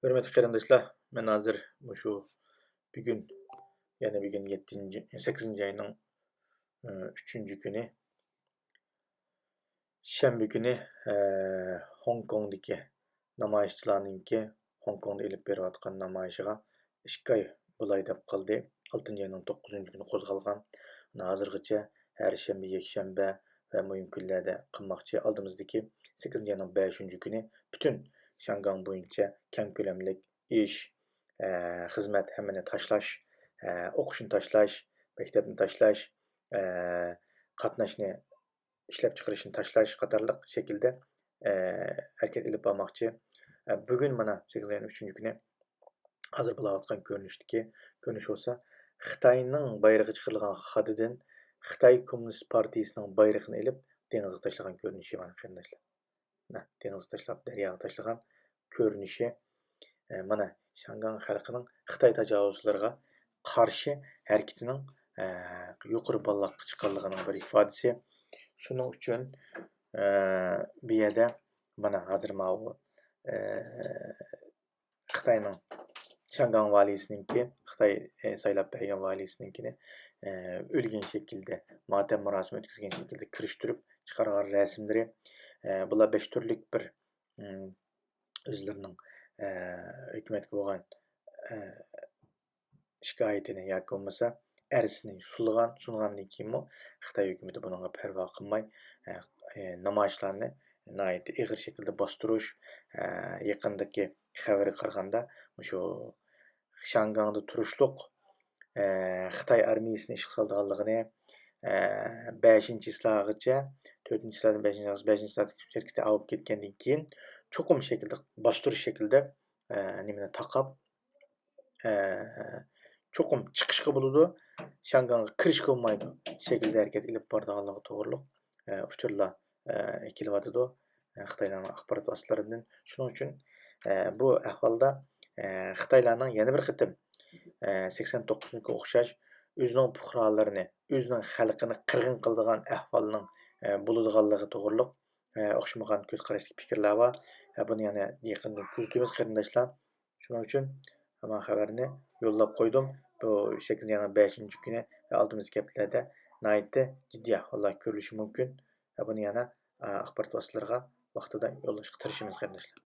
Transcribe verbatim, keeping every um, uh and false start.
ھۆرمەتلىك قېرىنداشلار، مەن ھازىر مۇشۇ بۈگۈن، يەنى بۈگۈن يەتتىنچى، سەككىزىنچى ئاينىڭ، ئى، ئۈچىنچى كۈنى، شەنبە كۈنى، ئە، خوڭكوڭدىكى نامايىشچىلارنىڭكى خوڭكوڭدا ئېلىپ بېرىۋاتقان نامايىشىغا ئىككى ئاي بولاي دەپ قالدى. ئالتىنچى ئاينىڭ توققۇزىنچى كۈنى قوزغالغان. ھازىرغىچە ھەر شەنبە، يەكشەنبە ۋە مۇھىم كۈنلەردە قىلماقچى. ئالدىمىزدىكى سەككىزىنچى ئاينىڭ بەشىنچى كۈنى پۈتۈن شياڭگاڭ بويىچە كەڭ كۆلەملىك ئىش، ئە، خىزمەت، ھەممىنى تاشلاش، ئە، ئوقۇشنى تاشلاش، مەكتەپنى تاشلاش، ئە، قاتناشنى، ئىشلەپچىقىرىشنى تاشلاش قاتارلىق شەكىلدە، ئە، ھەرىكەت ئېلىپ بارماقچى. ئە، بۈگۈن مانا سەككىزىنچى ئاينىڭ ئۈچىنچى كۈنى ھازىر بولاۋاتقان كۆرۈنۈشتىكى كۆرۈنۈش بولسا، خىتاينىڭ بايرىقى چىقىرىلغان خادىدىن خىتاي كوممۇنىست پارتىيىسىنىڭ بايرىقىنى ئېلىپ دېڭىزغا تاشلىغان كۆرۈنۈشى، مانا قېرىنداشلار. مانا دېڭىزغا تاشلاپ، دەرياغا تاشلىغان كۆرۈنۈشى. ئە، مانا شياڭگاڭ خەلقىنىڭ خىتاي تاجاۋۇزچىلىرىغا قارشى ھەرىكىتىنىڭ، ئە، يۇقىرى باللاققا چىققانلىقىنىڭ بىر ئىپادىسى. شۇنىڭ ئۈچۈن، ئە، بۇ يەردە مانا ھازىر ماۋۇ، ئە، خىتاينىڭ شياڭگاڭ ۋالىيسىنىڭكى، خىتاي، ئە، سايلاپ بەرگەن ۋالىيسىنىڭكىنى، ئە، ئۆلگەن شەكىلدە، ماتەم مۇراسىمى ئۆتكۈزگەن شەكىلدە كىرىشتۈرۈپ چىقارغان رەسىملىرى. ئە، بۇلار بەش تۈرلۈك بىر، ئىم، ئۆزلىرىنىڭ، ئە، ھۆكۈمەتكە بولغان، ئە، شىكايىتىنى ياكى بولمىسا ئەرزىنى سۇنغان، سۇنغاندىن كېيىنمۇ خىتاي ھۆكۈمىتى بۇنىڭغا پەرۋا قىلماي، ئە، ئە، نامايىشلارنى ناھايىتى ئېغىر شەكىلدە باستۇرۇش، ئە، يېقىندىكى خەۋەرگە قارىغاندا، مۇشۇ شياڭگاڭدا تۇرۇشلۇق، ئە، خىتاي ئارمىيىسىنى ئىشقا سالىدىغانلىقىنى، ئە، بەشىنچى چىسلاغىچە، تۆتىنچى چىسلادىن بەشىنچى چىسلاغىچە، بەشىنچى چىسلادا ھەرىكىتى ئاۋۇپ كەتكەندىن كېيىن، چوقۇم شەكىلدە، باستۇرۇش شەكلىدە، ئە، نېمىنى تاقاپ، ئە، چوقۇم چىقىشقا بولىدۇ، شياڭگاڭغا كىرىشكە بولمايدۇ شەكىلدە ھەرىكەت ئېلىپ بارىدىغانلىقى توغرۇلۇق، ئە، ئۇچۇرلار، ئە، كېلىۋاتىدۇ، ئە، خىتايلارنىڭ ئاخبارات ۋاسىتىلىرىدىن. شۇنىڭ ئۈچۈن، ئە، بۇ ئەھۋالدا، ئە، خىتايلارنىڭ يەنە بىر قېتىم، ئە، سەكسەن توققۇزىنچى ئوخشاش ئۆزىنىڭ پۇقرالىرىنى، ئۆزىنىڭ خەلقىنى قىرغىن قىلىدىغان ئەھۋالنىڭ، ئە، بولىدىغانلىقى توغرۇلۇق، ئە، ئوخشىمىغان كۆز قاراشتىكى پىكىرلەر بار. ئە، بۇنى يەنە يېقىندىن كۆزىتىمىز، قېرىنداشلار. شۇنىڭ ئۈچۈن ھامان خەۋەرنى يوللاپ قويدۇم. بۇ سەككىزىنچى ئاينىڭ بەشىنچى كۈنى ۋە ئالدىمىزدىكى ھەپتىلەردە ناھايىتى جىددىي ئەھۋاللار كۆرۈلۈشى مۇمكىن. ۋە بۇنى يەنە، ئاخبارات ۋاسىتىلىرىغا ۋاقتىدا يوللاشقا تىرىشىمىز، قېرىنداشلار.